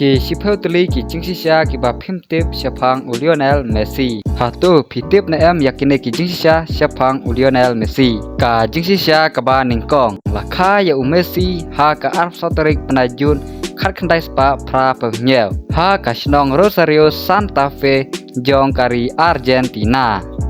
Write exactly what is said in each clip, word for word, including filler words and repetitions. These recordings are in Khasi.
Ki shiphew tylli ki jingshisha kiba phim tip shaphang u Lionel Messi. Hato phi tip ne em ïa kine ki jingshisha shaphang u Lionel Messi? Ka jingshisha kaba nyngkong, la kha ïa u Messi ha ka arphew saw tarik bnai Jun khatkhyndai spah phraphew hynñiew ha ka shnong Rosario Santa Fe jong ka ri Argentina.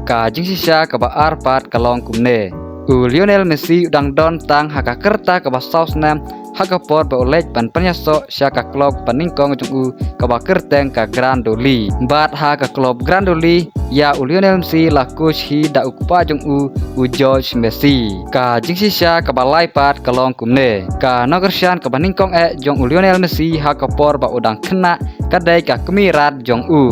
Ka jingshisha kaba ar pat ka long kumne. U Lionel Messi u dang don tang ha ka rta kaba saw snem ha ka por ba u leit ban pynïasoh sha ka klub ba nyngkong jong u kaba kyrteng ka Grandoli. Bad ha ka klub Grandoli ïa u Lionel Messi la coach hi da u kpa jong u, u Jorge Messi. Ka jingshisha kaba lai pat ka long kumne. Ka nongkyrshan kaba nyngkong eh jong u Lionel Messi ha ka por ba u dang khynnah ka dei ka kmie rat jong u.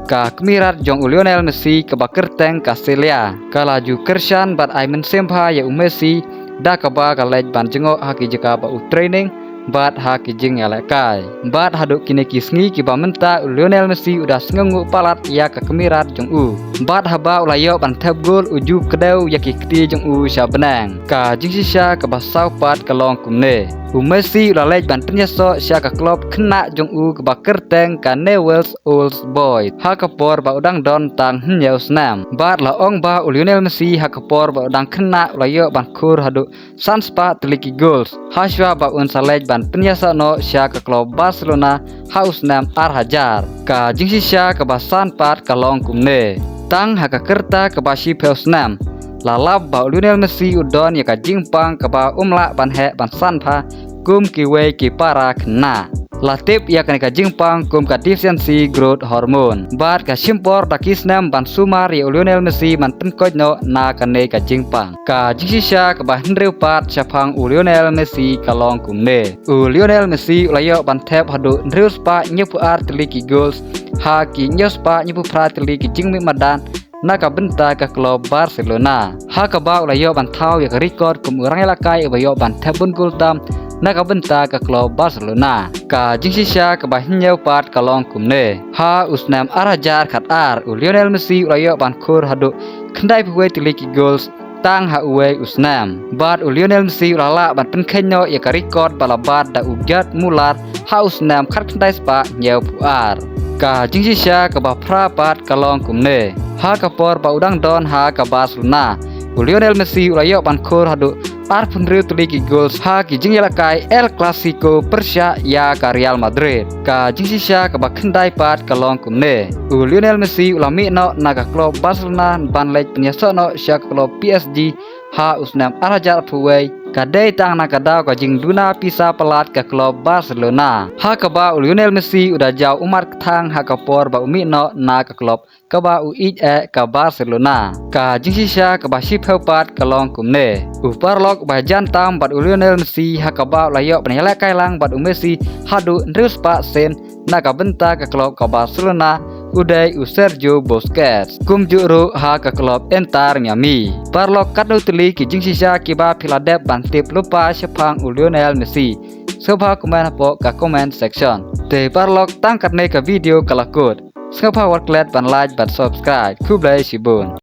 Ka kmie rat jong u Lionel Messi kaba kyrteng ka Celia, ka la ju kyrshan bad ai mynsiem bha ïa u Messi da kaba ka leit ban jngoh ha ki jaka ba u training bad ha ki jingïalehkai. Bad haduh kine ki sngi kiba mynta u Lionel Messi u da sngewnguh palat ïa ka kmie rat jong u. Bad haba u la ïoh ban thep gol u ju kdew ïa ki kti jong u sha bneng. Ka jingshisha kaba saw pat ka long kumne. U Messi u la leit ban pynïasoh sha ka klub khynnah jong u kaba kyrteng ka Newell's Old Boys ha ka por ba u dang don tang hynñiew snem. Bad la ong ba u Lionel Messi ha ka por ba u dang khynnah u la ïoh ban khur haduh san spah tylli ki gols ha shuwa ba un sa leit ban pynïasoh noh sha ka klub Barcelona ha u snem ar hajar. Ka jingshisha kaba san pat ka long kumne. Tang ha ka rta kaba shiphew snem la lap ba u Lionel Messi u don ïa ka jingpang kaba um lah ban heh ban san bha kum kiwei ki para khynnah. La tip ïa kane ka jingpang kum ka deficiency growth hormone. Bad ka shim por da ki snem ban sumar ïa u Lionel Messi ban pynkoit noh na kane ka jingpang. Ka jingshisha kaba hynriew pat shaphang u Lionel Messi ka long kumne. U Lionel Messi u la ïoh ban thep haduh hynriew spah hynñiewphew ar tylli ki gols ha ki hynñiew spah hynñiewphew phra tylli ki jingmih madan na ka bynta ka klub Barcelona. Ha kaba u la ïoh ban thaw ïa ka record kum u nongïalehkai uba ïoh ban thep bun gol tam na ka bynta ka klub Barcelona. Ka jingshisha kaba hynñiew pat ka long kumne. Ha u snem ar hajar khatar u Lionel Messi u la ïoh ban khur haduh khyndaiphew wei tylli ki gols tang ha uwei u snem. Bad u Lionel Messi u la lah ban pynkheiñ noh ïa ka record ba la bat da u Gerd Muller ha u snem khatkhyndai spah hynñiewphew ar. Ka jingshisha kaba phra pat ka long kumne. Ha ka por ba u dang don ha ka Barcelona u Lionel Messi u la ïoh ban khur haduh arphew hynriew tylli ki gols ha ki jingïalehkai El Clasico pyrshah ïa ka Real Madrid. Ka jingshisha kaba khyndai pat ka long kumne. U Lionel Messi u la mih noh na ka klub Barcelona ban leit pynïasoh noh sha ka klub P S G ha u snem ar hajar arphew wei, ka dei tang na ka daw ka jingduna pisa palat ka klub Barcelona. Ha kaba u Lionel Messi u da jaw ummat kthang ha ka por ba u mih noh na ka klub kaba u ïeit eh ka Barcelona. Ka jingshisha kaba shiphew pat ka long kumne. U paralok ba jan tam bad u Lionel Messi ha kaba u la ïoh ban ïalehkai lang bad u Messi haduh hynriew spah sien na ka bynta ka klub ka Barcelona u dei u Sergio Busquets. Kumjuh ruh ha ka klub Inter Miami. Paralok katno tylli ki jingshisha kiba phi la dep ban tip lypa shaphang u Lionel Messi? Sngewbha comment hapoh ka comment section. Te paralok tang katne ka video ka la kut. Sngewbha wat klet ban like bad subscribe. Khublei shibun.